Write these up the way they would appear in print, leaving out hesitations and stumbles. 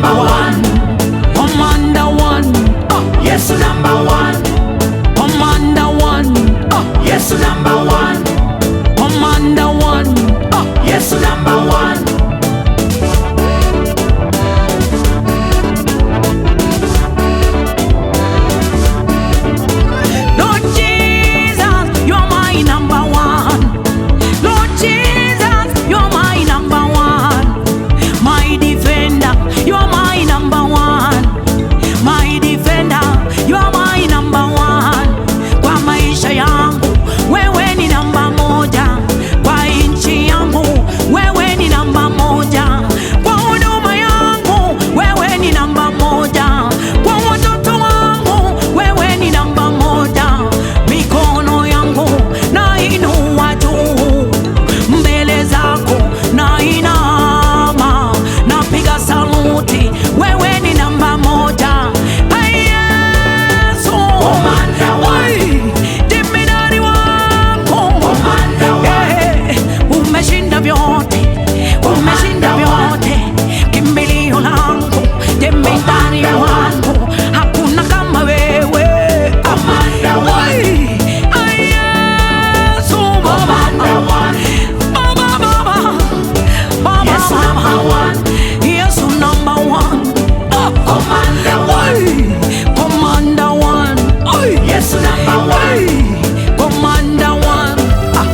number one. Commander one. Yesu number one. Commander one. Yesu number one. Commander one. Yesu number one. Lord Jesus, you're my number one. Lord Jesus, you're my number one. My defender, you're my number one. My defender, you're my number one. Kwa maisha yangu, wewe ni namba moja. Kwa nchi yangu, wewe ni namba moja. Kwa huduma yangu, wewe ni namba moja. Kwa watoto wangu, wewe ni namba moja. Mikono yangu nainua juu mbele zako nainama, napiga saluti, wewe ni namba moja. Hey, Yesu. Commander one. Hey, jemedari wako. Commander one. Eh, umeshinda vyote, umeshinda Commander one. vyote, kimbilio langu, jemedari Commander one. wangu, hakuna kama wewe. Commander one. Ay, ay, Yesu, Baba. Commander one. Baba, Baba. Baba, Yesu number Baba. one. Yesu number one. Ah. Commander one. Ay, Commander one. Ay. Yesu number one. Ay, Commander one. Ah.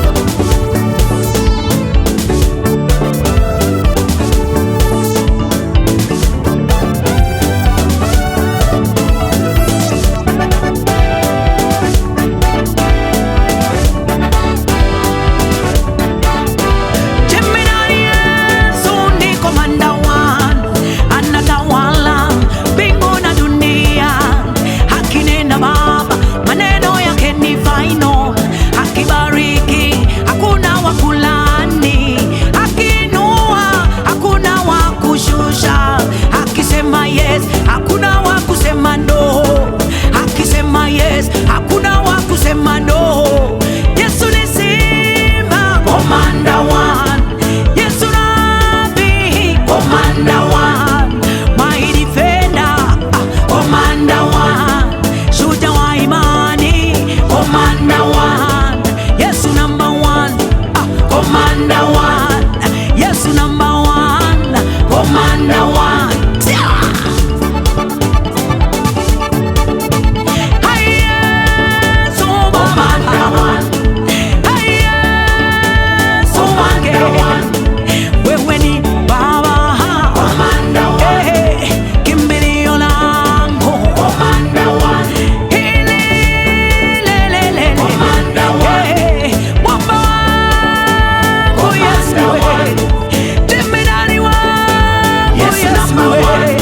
Jemedari Yesu ni commander one, anatawala mbingu na dunia. Akinena Baba, maneno yake ni final. Akibariki, hakuna wa kulaani. Akiinua, hakuna wa kushusha. Akisema yes, hakuna wa kusema no. Akisema yes, hakuna wa kusema no. Yesu ni simba, Commander one. Yesu nabii, Commander one. my defender, Commander one. shujaa wa imani, Commander one. Yesu number one, Commander one. Yesu number one, Commander one. Hey, Yesu Baba. Commander one. Hey, Yesu Commander wangu. one. Wewe ni Baba. Commander one. Eh, kimbilio langu. Commander one. Hili, le, le, le, le. Commander one. Eh, mwamba wangu Yesu, Commander eh. one. Jemedari wangu Yesu Yesu, number eh. one.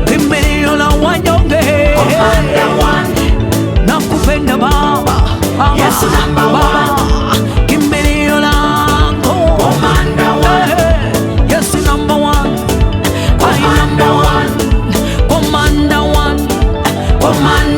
Kimbilio la wanyonge. Commander one. Nakupenda Baba, Baba, Yesu number Baba. Kimbilio langu. Commander one. Eh, Yesu number one. I Commander number one. one. Commander one. Commander